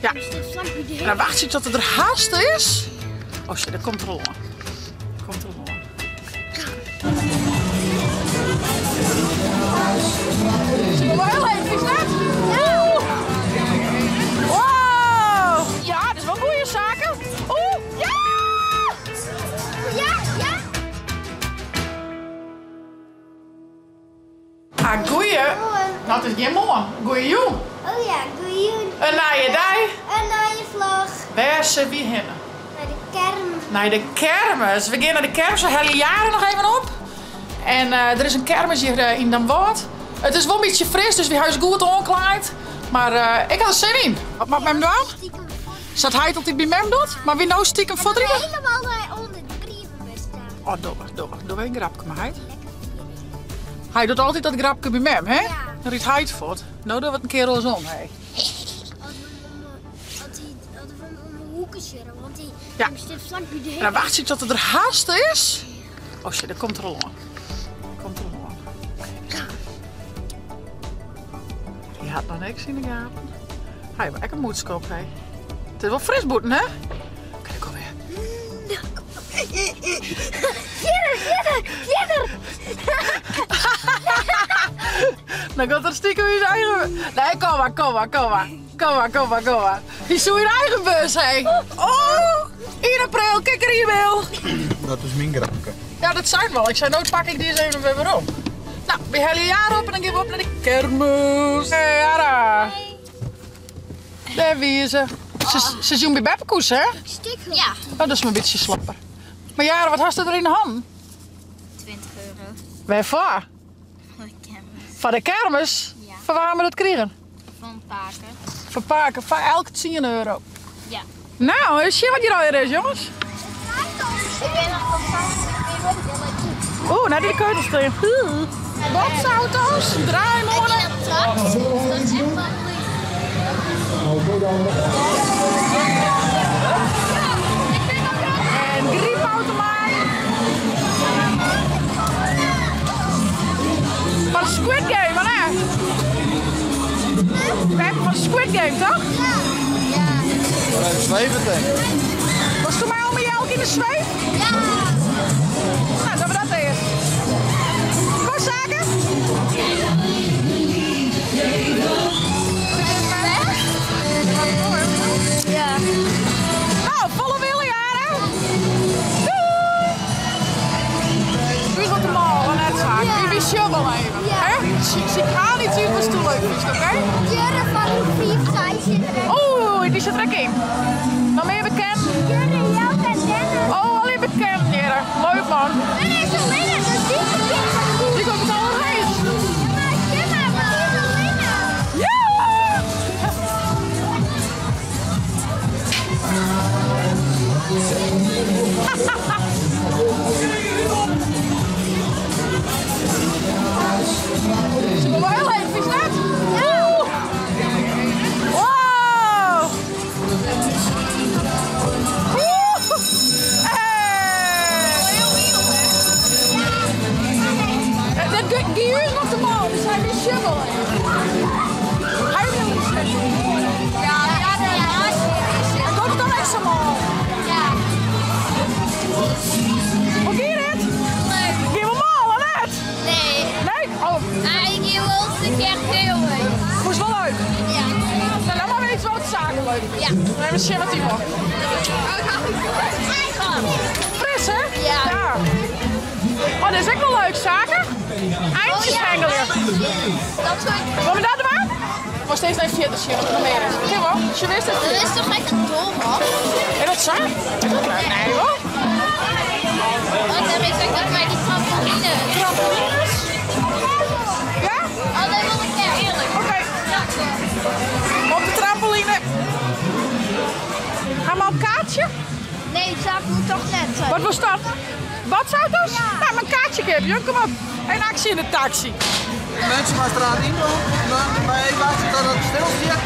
Ja. En dan wachtsje ik tot it der hast is. Oh shit, der komt er al oan. Komt er al oan. Ze wil heel even, is dat? Ja. Wow! Ja, dat is wel goede zaken. Oeh, ja! Ja, ja. Ah, goeie. Dat is gjin moarn. Goeie jûn. Oh ja, goeie jûn. In nije dei. In nije vlog. Wêr sille wy hinne? Nei de kermis. Nei de kermis. We gean nei de kermis. We helje Jaren noch even op. En eh, der is in kermis hjir eh, yn Damwâld. It is wol in bytsje fris, dus wy ha ús goed oanklaaid. Mar eh, ik ha der sin yn. Wat moat mem dwaan? Sa't heit altyd by mem docht, mar wy no stikem fuortride? Helemaal nei ûnder de brievenbus ta. Oh, doch, doch, doch even in grapke mei heit. Hy docht altyd dat grapke by mem, hè? Ja. Dan rydt heit fuort. No dogge we it in kear oarsom, hè. Ja. En dan wachtsje ik tot it der hast is. Oh shit, der komt er al oan. Komt er al oan. Hy hat noch niks yn de gaten. Hy hat ek in mûtske op, hè. It is wol fris bûten, hè? Oké, dêr kom wer. Fierder, fierder, fierder! Dan komt er stiekem yn syn eigen... Nee, kom mar, kom mar, kom mar. Kom mar, kom mar, kom mar. Hy soe yn eigen bus, hè. Oh, 1 april, kikker yn je bil. Dat is myn grapke. Ja, dat sei ik wol. Ik sei, no pak ik dy ris even wer werom. No, wy helje Jara op en dan gean we op nei de kermis. Hey, Jara. Dêr wie se. Se is jûn by beppekoes, hè? Ja. Oh, dat is mar in bytsje slapper. Mar Jara, wat hast der yn de hannen? 20 euro. Wêrfoar? Foar de kermis. Foar de kermis? Ja. Foar wa ha we dat krigen? Fan pake. Fan pake, foar elk 10 euro. Ja. No, ris sjen wat hjir allegear is, jonges. Ik ben nog van Oeh, nei de keutels stean. Botsauto's, draaimolen. En dat trakt, dat is echt wel leuk. En grypautomaat. Fan Squid Game, wat hè? We hebben van Squid Game, toch? Ja. Ja. Even zweven, denk ik. Was toen mij al met jou ook in de zweef? Ja. Nou, dan we dat eerst. Kom, zaken. Ja. Nou, folle wille, Jaren. Doei! U wat de mal, net zaak. Wie sjogge wol even. Ja. Hè? Ik haal iets út watsto leuk fynst, oké? Jurre fan groep 5 6 sit der ek. Oeh, dy sit der ek yn. Noch mear bekend? Jurre, Jelke en Dennis. Oh, allegear bekend, Jurre. Leuk man. Der is Allinne, dat is dy bekend fan groep. Dy komt it allerheechst. Ja, mar sjen mar, wat is Allinne? Ja! Ze komt wel heel even, is dat? Ja! Wow! Oeh! Hey! Dat gie ús noch te mâl, dus hy wie shovel. Hy wil niet shovel. Ja, ja, ja. En komt it dan ek sa mâl? Ja. Hoe gie dit? Leuk. Gie wol mâl, of net? Nee. Nee? Oh, Ik gie wol in kear heel leuk. Moest wol leuk. Ja. Nou, dan mar weten wat zaken leuk. Ja. Even sjen wat dy wol. Fris, hè? Ja. Ja. Oh, dit is ek wol leuk, zaken. Eintjes hengelje. Dat soort. Wolle we dat dwaan? Moatst earst even fierder sjen wat der noch mear is. Kin wol. Sjoch earst even Dat fierder. is toch echt een doolhof? Is dat sa? Nee, hoor. Want daar is ook dat bij die trampoline. Trampolines? Ja? Oh, dat wil ik echt. Heerlijk. Oké. Op de trampoline. Gaan we op kaartje? Nee, dat moet toch net zijn. Wat was dat? Botsauto's? Ja. Nou, mijn kaartje geef je. Kom op. En actie in de taxi. Mensen maar straat in doen. En dan bij even wachten tot het stil zit.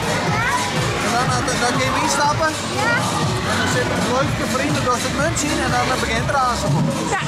En dan kun je instappen. Ja. En dan zit een leuke vrienden door het muntje in en dan begint er aan. Ja.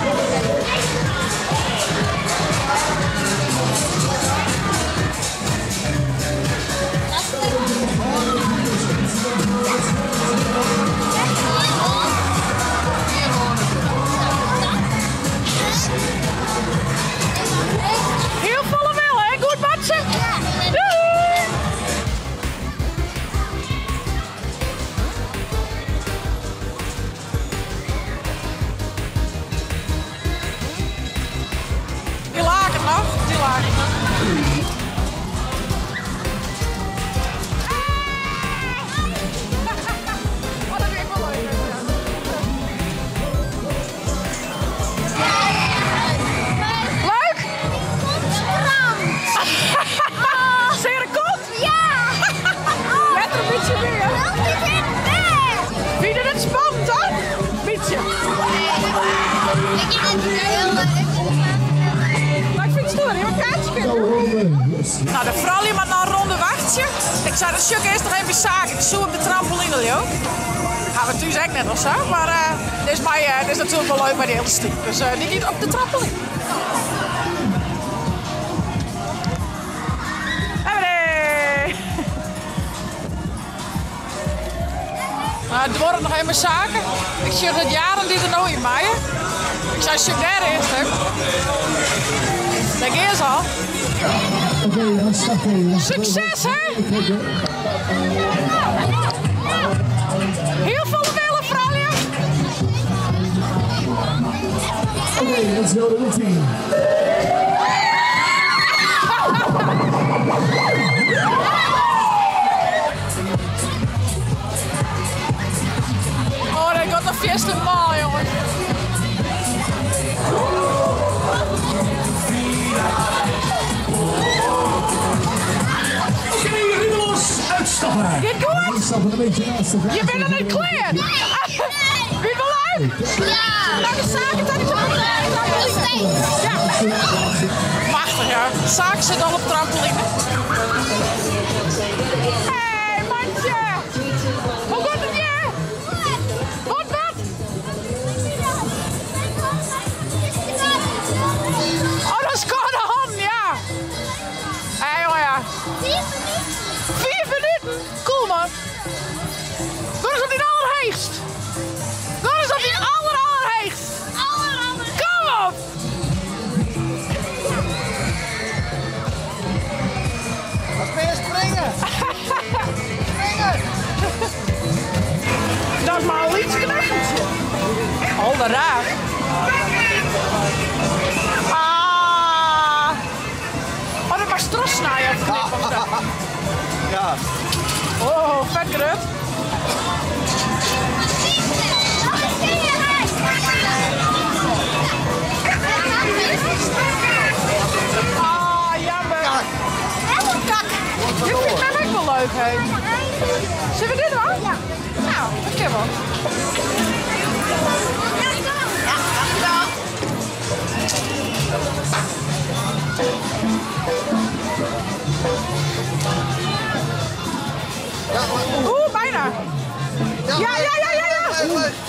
Keller, je hebt een kaartje kunnen. Nou, de vrouw moet nog een ronde wachtje. Ik zei, dat sjuk eerst nog even zaken. Ik zoek op de trampoline, joh. Gaan we thuis ook net of zo. Maar dit is natuurlijk wel leuk bij de hele stiek. Dus die gaat op de trampoline. Nou, het worden nog even zaken. Ik zie dat jaren die er nou in maaien. Ik zei, zoek daar eerst, hè. Daar is al. Succes, hè? Heel veel willen, vrouwen. Oké, let's go to the team. Oh, dat gaat nog vierste maal, jongens. Oké, riemen los, uitstappen. Get goed. Uitstappen een beetje naast elkaar. Je bent er niet klaar. Nee. Wie wil leuk? Ja. Nou, de zaken zijn niet zo Nog steeds. Ja. Machtig, ja. Zaken zit al op trampoline. Hey, mandje. Hoe gaat het je? Wat, wat? Oh, dat is Korte Han, ja. Hé, hey, oh ja. 4 minuten? Cool, man. Dat is op die allerheegst. Dat is op die allerheegst. Kom op. Wat ben je springen? Springen! Dat is maar een iets knuffeltje. Oh, wat raar. Ah. Oh, dat was trossnijden of knip of zo. Ja. Oh, vet grut. Ah, jammer. Kak. Kak. Dit vind ik ook wel leuk, hè. Zullen we dit doen? Ja. Nou, dat kan wel. Ja, dankjewel. Oeh, bijna. Ja, ja, ja, ja, ja.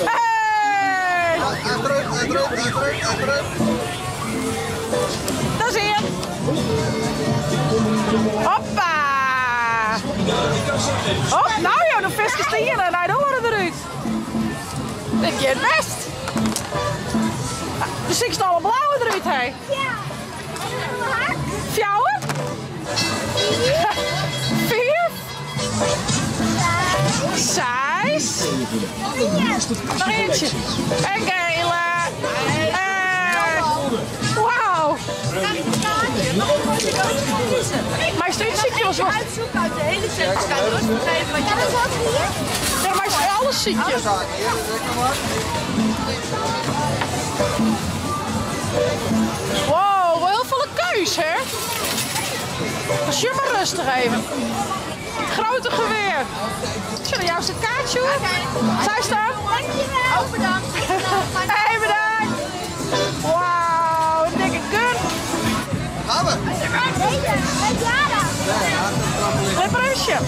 Hey. Achteruit, achteruit, achteruit, achteruit. Dat is het. Hoppa. Hop, nou joh, de visjes hier en hij horen eruit. Dit gaat best. De ziekste alle blauwe eruit, hè? Ja. Fjouwer? 4? 6? Nog eentje. En gele. Wauw. Maar is er iets ziekje was wat? Uitzoeken uit de hele set. Dus kan je rustig geven wat je Ja, dat is hier. Ja, maar is alles ziekje. Zaken, hier, dat is maar. Wow, wel heel veel keus, hè? Als je maar rustig even. Grote geweer. Zullen jou het kaartje hoor? Zij staan. Dankjewel. Oh, bedankt. Hey, bedankt. Wauw, een dikke gun. Gaan we? Deze, met Jara. Let maar even.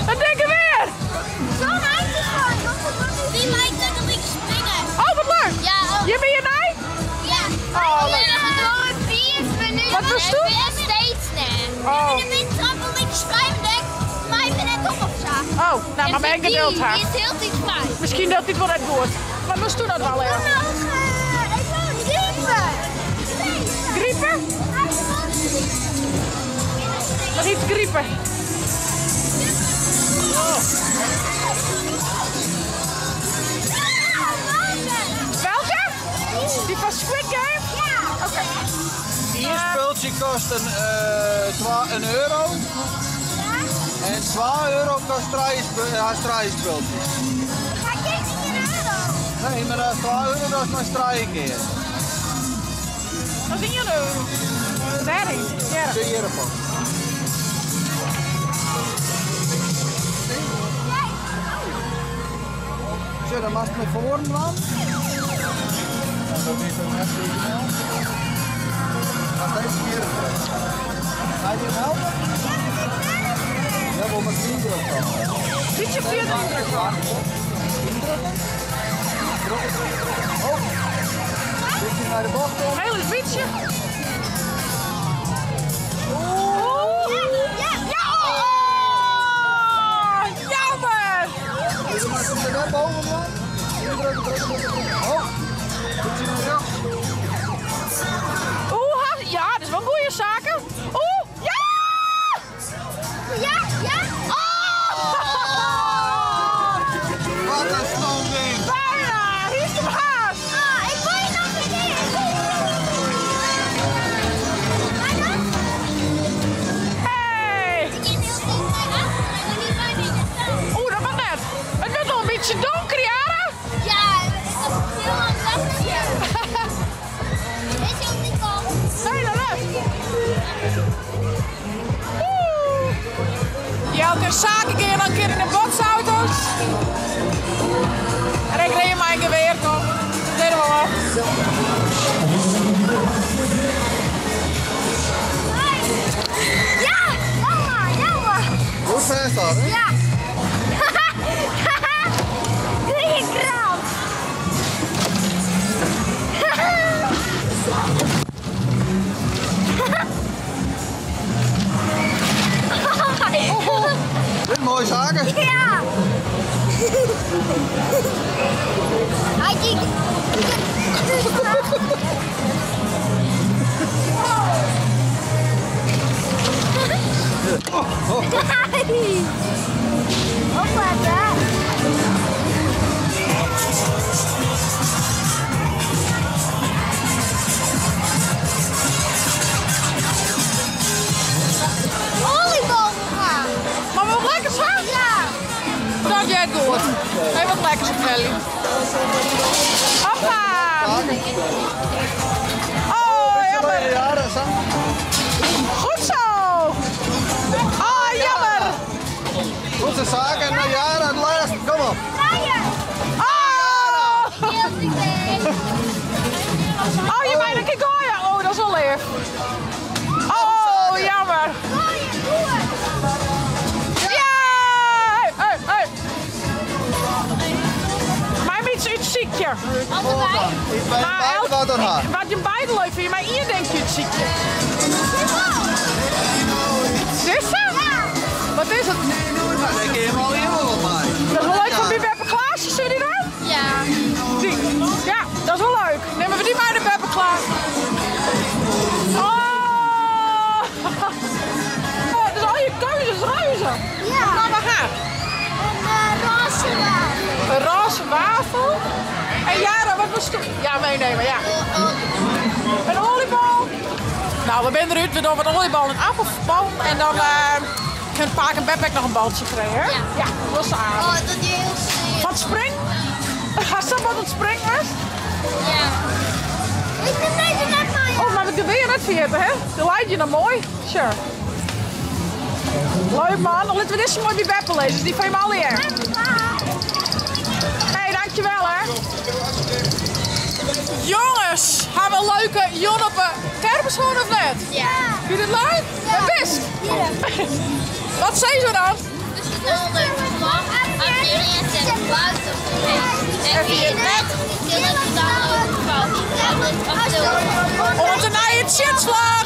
Een dikke weer. Zo'n eindje gewoon. Die lijkt net op ik springen. Oh, wat leuk. Ja, oh. Je bent je nee? Ja. Oh, leuk. Ja, door 4 minuten. Wat was toen? En steeds net. Oh. En de trampoline springen, maar ik ben net op of zo. Oh, nou, maar mijn geduld haar. Die is heel dichtbij. Misschien dat dit wel net wordt. Wat was toen dat wel, hè? Ik wil nog griepen. Griepen? Nog iets griepen. Welke? Die van Squid Game? Ja. Oké. Ieder spultje kost een euro. En 2 euro kost drie spultjes. Ga ik geen euro? Nee, maar dat is 2 euro, dat is maar 3 keer. Dat is 1 euro. Daarin. Ja. Zie je ervan. Zo, dan mag het met voren dan. Dat is dan net snel. Maar steeds verkeerd. Ga je die helpen? Ja, wel met indruk dan. Beetje verder indrukken. Indrukken? Drukken, drukken, drukken. Oh. Beetje naar de bocht om. Heel een beetje. Oeh. Ja, Ja! Oh, jammer! Je maakt hem er net boven, man. Indrukken, drukken, drukken, drukken. Oh. Beetje naar rechts. Oeh, ja, dat is wel goede zaken. Oeh, ja! ja, ja. Oh! Wat een stom ding. Bijna! Hier is de haast! Ah, ik wil je nog een keer. Maar dan? Hey! Ik ken heel veel mijn achter, maar niet bij mij staan. Oeh, dat was net. Het werd al een beetje donker, Yara. Ja, het was heel lang wachten. Is ook niet al. Nee, dat net. Oeh. Jelke en Zaken gaan dan een keer in de botsauto's. En ik reed mijn geweer, toch? Dat deden we wel. Ja, mama, jammer. Goed vast dat, hè? Ja. Goeie krant. Dit mooie zaken. Ja. Hij kijkt. Opletten. Volleybal gaan. Maar wat lekkers, hè? Ja. Dat jij het goed. Even wat lekkers op Kelly. Hoppa! Oh, jammer. Ja, dat is zo. Goed zo. Oh, jammer. Goed zo, zaken. Nou, Yara, het laatste. Kom op. Draaien. Oh! Heel goed. Oh, je bijna een gooien. Oh, dat is wel lief. Oh, jammer. Gooien, door. Ja! Hey, hey, hey. Maar een iets ziekje. Allebei. Ik ben Maar buiten wat aan haar. Wat je beide leuk vindt, maar hier denk je het ziekje. Dit is het? Wat is het? Nou, daar kun je hem al helemaal op mij. Dat is wel leuk van wie Beppe Klaasje, zie je die dan? Ja. Die. Ja, dat is wel leuk. Nemen we die maar de Beppe Klaas. Oh! Oh, dus al je keuzes reuze. Ja. Nou, maar gaan. Een roze wafel. Een roze wafel. En Yara, wat was het? Ja, meenemen, ja. Een oliebal. Nou, we zijn eruit. We doen wat oliebal en appelbal. En dan kan Paak en Bebek nog een baltje krijgen, hè? Ja. Ja, dat was aardig. Oh, dat is heel zeer. Van het spring? Als dat wat het spring was? Ja. Ik ben deze net maar. Oh, maar we kunnen weer net vergeten, hè? De lijkt je nou mooi. Sure. Leuk man. Dan laten we dit zo mooi bij Beppe lezen. Die van je al hier. Hey, dankjewel hè. Jongens, hebben we een leuke Jon op de kermis gewoon of net? Ja. Vind je het leuk? Ja. Dat best. Ja. Wat zei ze dan? Dus het is een leuke vlag. En wie het net, die kunnen het dan ook fout. Onze nieuwe shitslag.